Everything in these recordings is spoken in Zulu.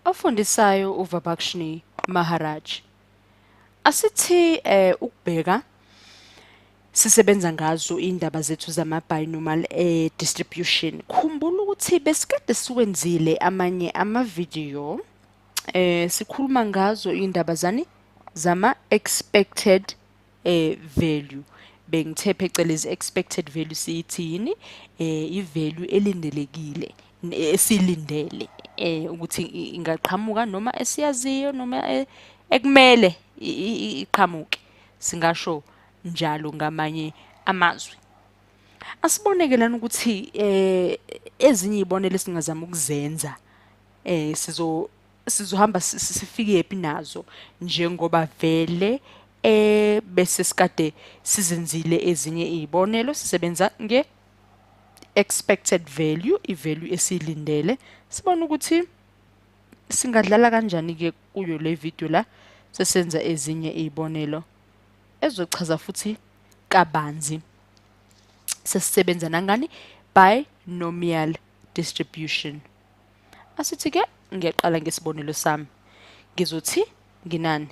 Ofundisayo uVabakshni Maharaj. Asithi ukubheka sisebenza ngazo indaba zethu zama-binomial distribution. Khumbula ukuthi besikade siwenzile amanye amavidiyo sikhuluma ngazo indaba zani zama-expected value. Bengithe phecelezi expected value siyithi yini? I-value elindelekile esilindele ukuthi ingaqhamuka noma esiyaziyo noma ekumele iqhamuke, singasho njalo ngamanye amazwi. Asiboneke lana ukuthi ezinye izibonelo esingazama ukuzenza sizohamba sifike phi nazo, njengoba vele bese sikade sizenzile ezinye izibonelo sisebenza nge expected value, i-value esiyilindele. Sibone ukuthi singadlala kanjani ke kuyo le video la sesenza ezinye izibonelo ezochaza futhi kabanzi sesisebenza nangani binomial distribution. Asithi ke ngiyaqala ngesibonelo sami, ngizothi nginani,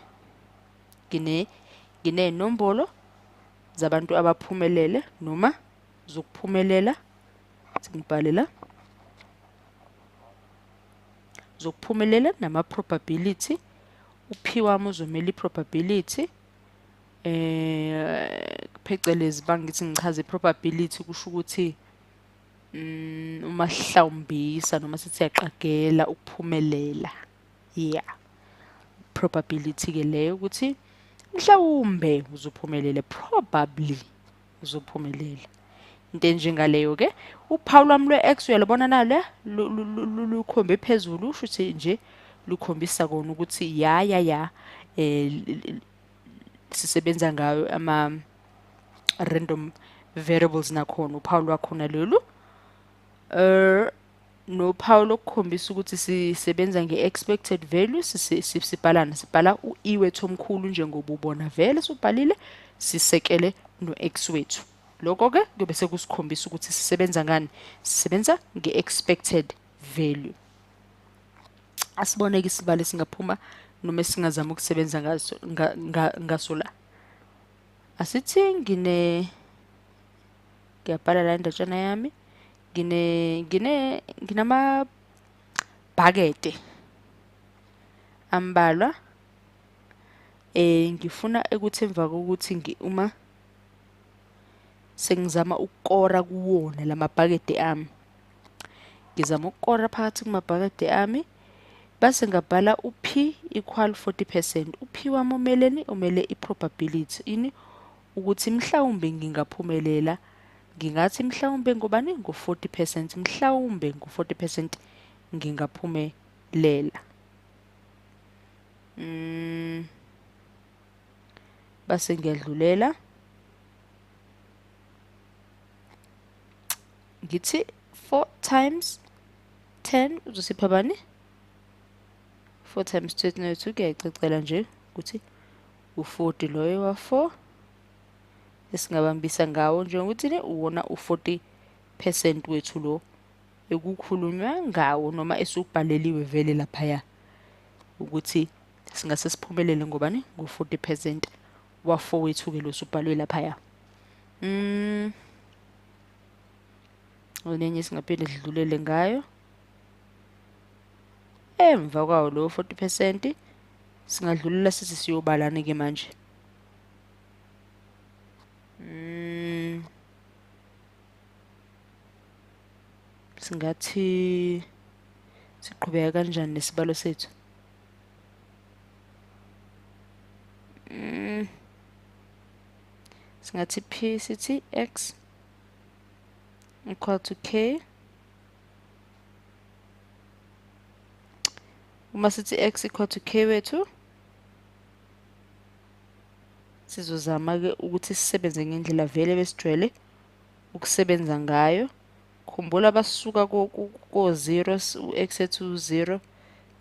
nginenombolo zabantu abaphumelele noma zokuphumelela, ngibhale la zokuphumelela nama probability. U-P wami uzomela i-probability, phecelezi bangithi ngichaze i-probability kusho ukuthi uma sihlawumbisa noma sithi siyaqagela ukuphumelela. Yeah, probability ke leyo ukuthi mhlawumbe uzophumelela, probably uzophumelela, into enjengaleyo ke. Uphawu lwami lwe-x uyalubona nalo lukhombe phezulu, usho ukuthi nje lukhombisa kona ukuthi ya ya ya sisebenza ngayo ama random variables nakhona uphawu lwakhona lolu. Nophawu lokukhombisa ukuthi sisebenza nge-expected value, sibhalana sibhala u-e wethu omkhulu njengoba ubona vele subhalile, sisekele no-x wethu. Lokho ke kuyobe sekusikhombisa ukuthi sisebenza ngani, sisebenza nge-expected value. Asibone ke isibalo esingaphuma noma esingazama ukusebenza ngaso ngaso la. Asithi ngiyabhala la indatshana yami, nginamabhakede ambalwa, ngifuna ukuthi emva kokuthi uma sengizama ukukora kuwona lamabhakede ami, ngizama ukukora phakathi kumabhakede ami, base ngabhala u-P equal 40%. U-P wami umeleni? Umele i-probability, ini ukuthi mhlawumbe ngingaphumelela, ngingathi mhlawumbe ngobani, ngo-40%, mhlawumbe ngo-40% ngingaphumelela. Base ngiyadlulela ngithi 4 times 10 uzosipha bani? 4 times 22, kuyayicacela nje ukuthi u-40 loyo wa 4 esingabambisa ngawo njengokuthi ne uwona u-40% wethu lo ekukhulunywa ngawo noma esubhaleliwe vele laphaya ukuthi singase siphumelele ngobani, ngo-40% wa 4 wethu ke lo subhalwe laphaya. Onenye singaphinde sidlulele ngayo emva kwawo lo 40%, singadlulela sithi siyobalana ke manje. Singathi siqhubeka kanjani nesibalo sethu? Singathi P sithi X equal to K. Uma sithi X equal to K wethu, sizozama ke ukuthi sisebenze ngendlela vele besijwayele ukusebenza ngayo. Khumbula basuka ko 0, u-x ethu 0,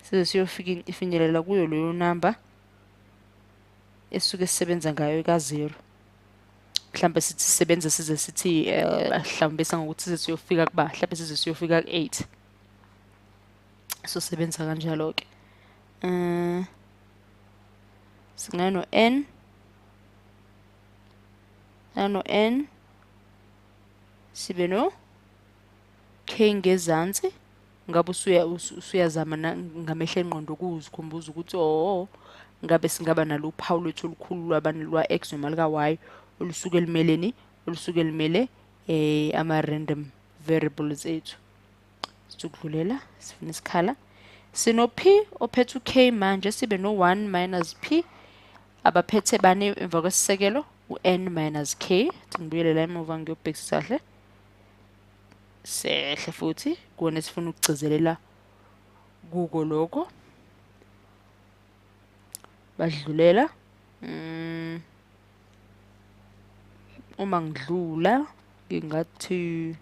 size siyofika ifinyelela kuyo leyo number esuke sisebenza ngayo ka 0. Mhlambe sithi sisebenza size sithi mhlawumbe ngokuthi size siyofika kuba mhlambe size siyofika ku 8. So sebenza kanjalo ke. Singano n, nano n, sibe no k ngezansi. Ngabe usuyazama ngamehlo engqondo ukuzikhumbuza ukuthi oh, ngabe singaba nalo uphawu lwethu olukhulu lwabani, lwa x noma luka y, olusuke lumeleni, olusuke lumele ama random variables ethu. Sithukudlulela, sifuna isikhala. Sino p ophethe u-k manje, sibe no 1 minus p abaphethe bani emva kwesisekelo, u-n minus k. Ngibuyele la emuva ngiyobhekisisa kahle. Sehle futhi kuwona esifuna ukugcizelela kuko lokho. Badlulela. Uma ngidlula ngingathi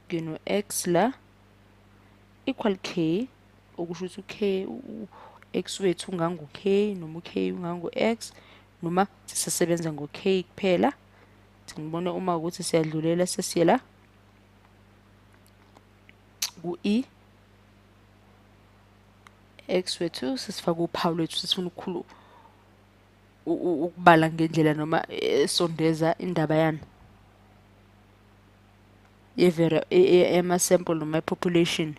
ngino x la equal k, okusho ukuthi u-k, u-x wethu ungangu-k noma u-k ungangu-x, noma sisebenza ngo-k kuphela. Ngibone uma ukuthi siyadlulela sesiyela ku-e, x wethu sesifaka uphawu lwethu, sesifuna ukukhulu ukubala ngendlela noma esondeza indaba yani yema-sample noma i-population.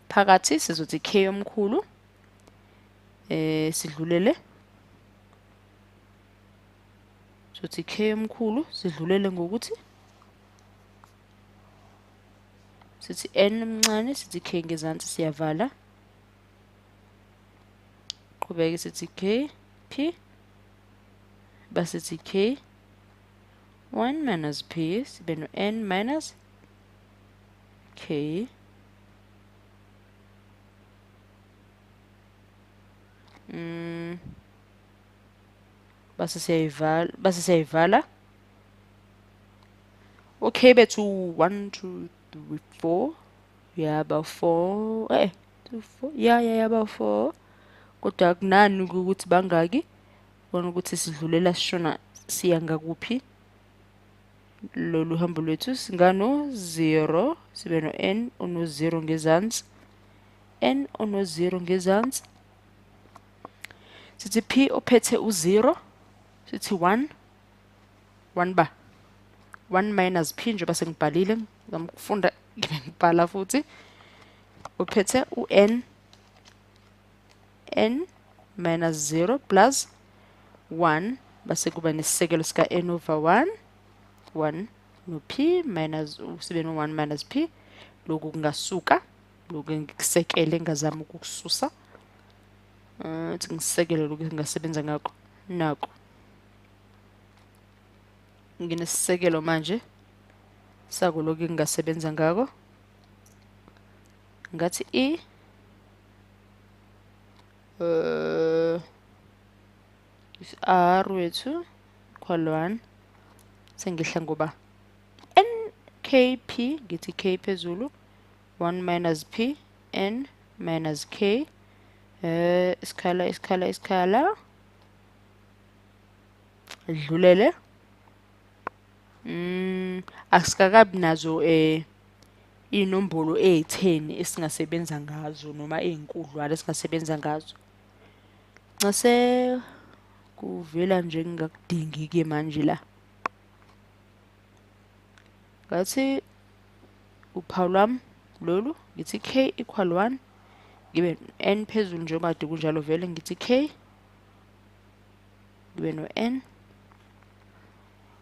Phakathi sizothi k omkhulu, sidlulele, sizothi k omkhulu, sidlulele ngokuthi sithi n omncane, sithi k ngezansi, siyavala. Qhubeke sithi k p, basithi k 1 minus p, sibe no n minus k. Base siyayivala, base siyayivala. Okay bethu 1 2 3 4, yaba 4, 2 4, ya ya yaba 4. Kodwa akunani ukuthi bangaki, bona ukuthi sidlulela sishona siya ngakuphi lolu hambo lwethu. Singano 0, sibe no n ono 0 ngezansi, n ono 0 ngezansi. Sithi p ophethe u0, sithi 1, 1 ba 1 minus p, njengoba sengibhalile, ngizama ukufunda ngibhala futhi, uphethe u-n, n minus 0 plus 1, base kuba nesisekelo sika n over 1, 1 no p minus, sibe no 1 minus p. Lokhu kungasuka, lokhu ngikusekele, ngazama ukukususa, ukuthi ngisekele lokhu ngingasebenza ngakho. Nako nginesisekelo manje sako lokhu ngingasebenza ngako. Ngathi i r wethu equal 1, sengihla ngoba n k p, ngithi k phezulu 1 minus p n minus k, isikhala isikhala isikhala, dlulele. Asikakabi nazo inombolo ey'theni esingasebenza ngazo noma ey'nkudlwana esingasebenza ngazo. Ncase kuvela nje ngingakudingi-ke manje la. Ngathi uphawu lwami lolu, ngithi k equal 1, ngibe n phezulu njengoba kade kunjalo vele, ngithi k ngibe no n.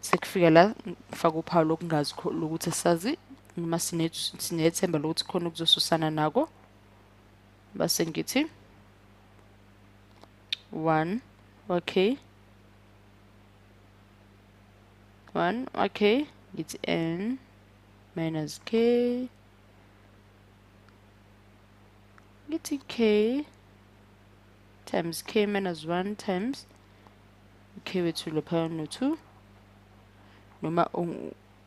Sekufika la ngifaka uphawu lokungazi lokuthi sazi noma sinethemba lokuthi khona okuzosusana nako. Base ngithi 1 okay, 1 okay, ngithi n minus k, ngithi k times k minus 1 times k wethu lapha no 2, noma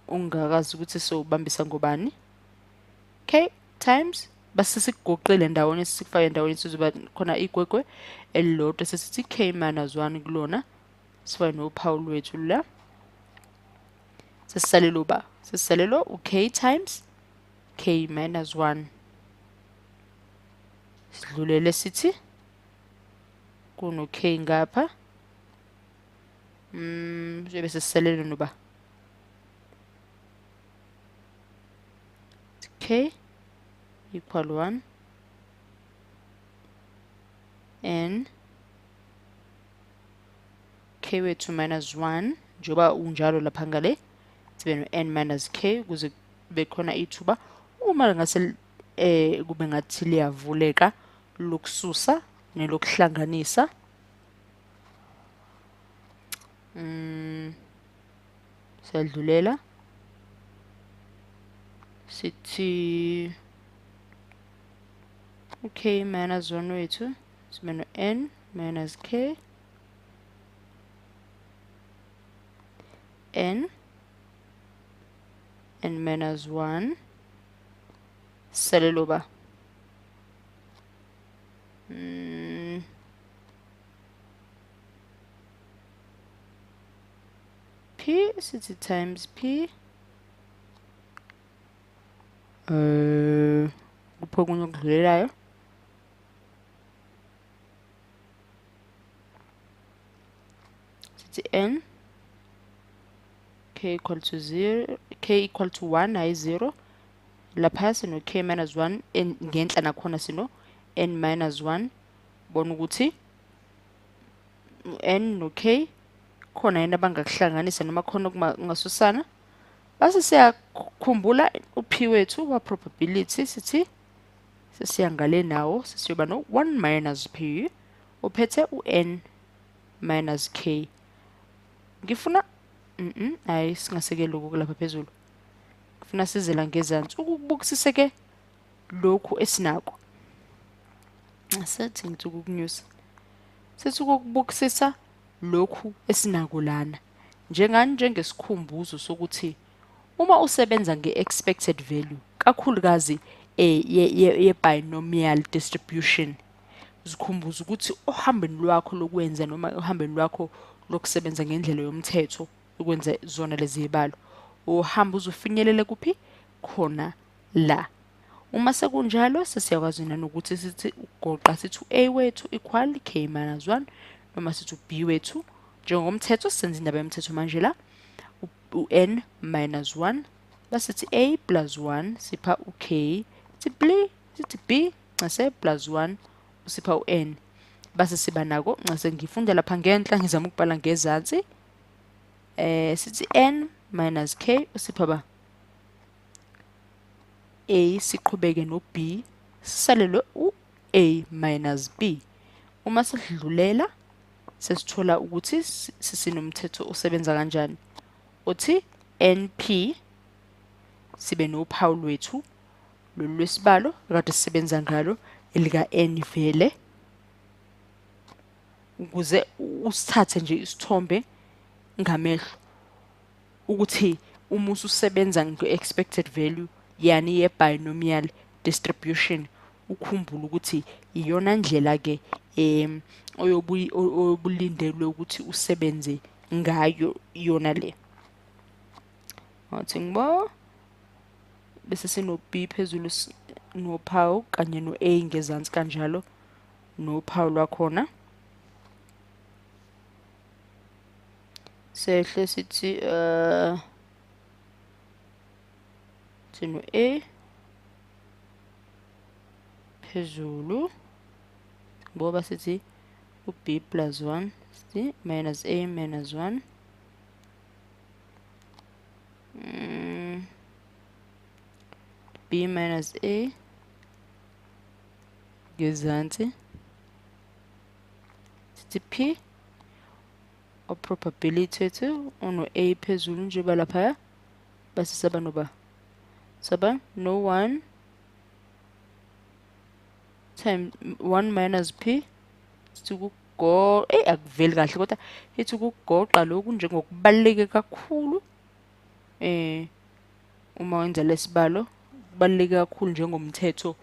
ungakazi ukuthi sowubambisa ngobani, k times, base sikugoqile ndawonye, sikufake ndawonye, sizoba khona igwegwe elilodwa, sesithi k minus 1 kulona, sifake nophawu lwethu la. Sesisalelo ba, sesisalelo u-k times k minus 1. Sidlulele sithi kuno k ngapha. Bese siselele noba k equal 1 n k wethu minus 1 njengoba unjalo lapha ngale, sibe no n minus k ukuze kube khona ithuba uma ngase kube ngathi liyavuleka lokususa nelokuhlanganisa. Siyadlulela sithi k minus 1 wethu sibe no n minus k n n minus 1 seleloba p sithi times p kupho okunye okudlulelayo sithi n k equal to 0 k equal to 1 hayi 0 lapha sino k minus 1 ngenhla nakhona sino n minus 1. Bona ukuthi n no k khona yini abangakuhlanganisa noma khona okungasusana. Base siyakhumbula u-p wethu wa probability, sithi sesiyangale nawo sesiyoba no 1 minus p uphethe u-n minus k. Ngifuna hayi singasekeli lokhu lapha phezulu, ngifuna sizela ngezansi ukubukisise ke lokhu esinako. Asethi ngithi ukukunyusa, sithi ukubukisisa lokhu esinako lana njengani, njengesikhumbuzo sokuthi uma usebenza nge-expected value kakhulukazi ye-binomial distribution, zikhumbuza ukuthi ohambeni lwakho lokwenza noma ohambeni lwakho lokusebenza ngendlela yomthetho ukwenza zona lezi zibalo, uhamba uzofinyelele kuphi khona la. Uma sekunjalo sesiyakwazi nanokuthi sithi ugoqa sithi u-a wethu equal k minus 1 noma sithi u-b wethu njengomthetho, senza indaba yomthetho manje la, u-n minus 1 basithi a plus 1 sipha u-k, sithi b ncese plus 1 usipha u-n, base siba nako ncese ngifunda lapha ngenhla ngizama ukubhala ngezansi, sithi n minus k usipha ba a, siqhubeke no b sisalelwe u-a minus b. Uma sidlulela sesithola ukuthi sisinomthetho osebenza kanjani, uthi np sibe nophawu lwethu lolu lwesibalo kade sisebenza ngalo elika n vele, ukuze usithathe nje isithombe ngamehlo ukuthi uma ususebenza nge-expected value yani ye-binomial distribution, ukhumbule ukuthi iyona ndlela ke oyobulindelwe ukuthi usebenze ngayo yona le. Athi ngibo bese sino b phezulu nophawu kanye no a ngezansi kanjalo nophawu lwakhona. Sehle sithi sino a phezulu ngoba sithi u-b plus 1 sithi minus a minus 1 b minus a ngezansi sithi p o probability yethu uno a phezulu njengoba laphaya base saba noba saba no 1 times 1 minus p sithi ukugo akuveli kahle kodwa ithi ukugoqa lokhu njengokubaluleke kakhulu uma wenza lesibalo, kubaluleke kakhulu njengomthetho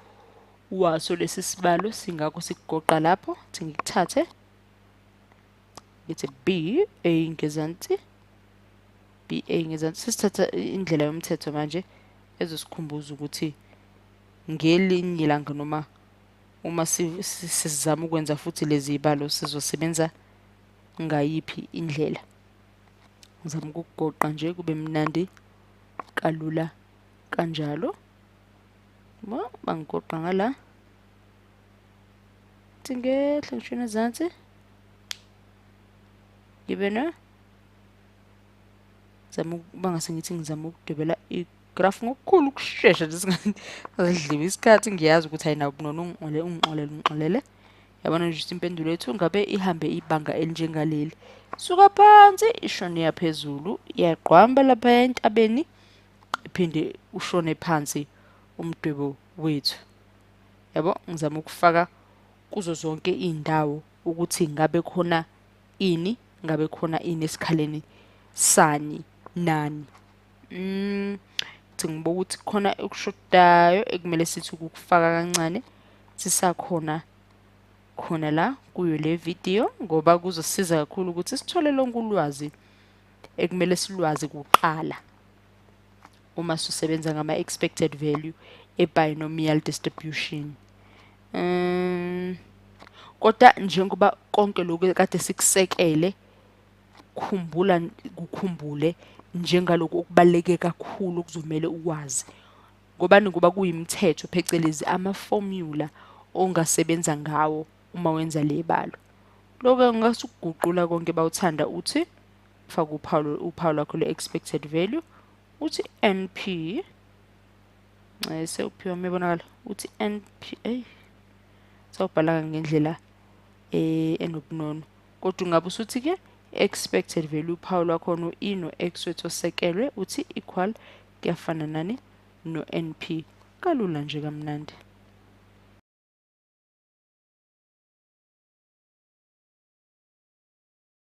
waso lesi sibalo, singakho sikugoqa lapho. Thi ngikuthathe ngithi b a ngezansi b a ngezansi, sesithatha indlela yomthetho manje ezosikhumbuza ukuthi ngelinye ilanga noma Uma sizama ukwenza futhi lezi zibalo sizosebenza ngayiphi indlela. Ngizama ukukugoqa nje kube mnandi kalula kanjalo. Bangigoqa ngala. Thi ngehle ngishone ezansi. Ngibe no zama ukuba ngase ngithi ngizama ukudwebela igraph ngokukhulu ukushesha nje singadliwa isikhathi. Ngiyazi ukuthi ayinawo ubunono, ungixolele, ungixolele, ungixolele. Yabona nje ukuthi impendulo yethu ngabe ihambe ibanga elinjengaleli. Suka phansi ishone yaphezulu, iyagqwamba lapha entabeni, iphinde ushone phansi umdwebo wethu. Yabo, ngizama ukufaka kuzo zonke iy'ndawo ukuthi ngabe khona ini, ngabe khona ini esikhaleni sani nani. Ngithi ngibuka ukuthi khona okushodayo ekumele sithi ukukufaka kancane sisakhona khona la kuyo le video, ngoba kuzosiza kakhulu ukuthi sithole lonke ulwazi ekumele silwazi kuqala uma sisebenza ngama-expected value e-binomial distribution. Kodwa njengoba konke lokhu kade sikusekele, khumbula, kukhumbule njengalokhu okubaluleke kakhulu okuzomele ukwazi. Ngobani? Ngoba kuyimithetho, phecelezi ama-formula ongasebenza ngawo uma wenza le balo. Lokho ungasukuguqula konke bawuthanda, uthi faka uphawu lwakho lwe-expected value, uthi NP, sewuphiwa mebonakala, uthi NP, ey, sawubhala ngendlela enobunono. Kodwa ungabe usuthi-ke expected value uphawu lwakhona u-E no-X wethu osekelwe, uthi equal kuyafana nani no-NP. Kalula nje kamnandi.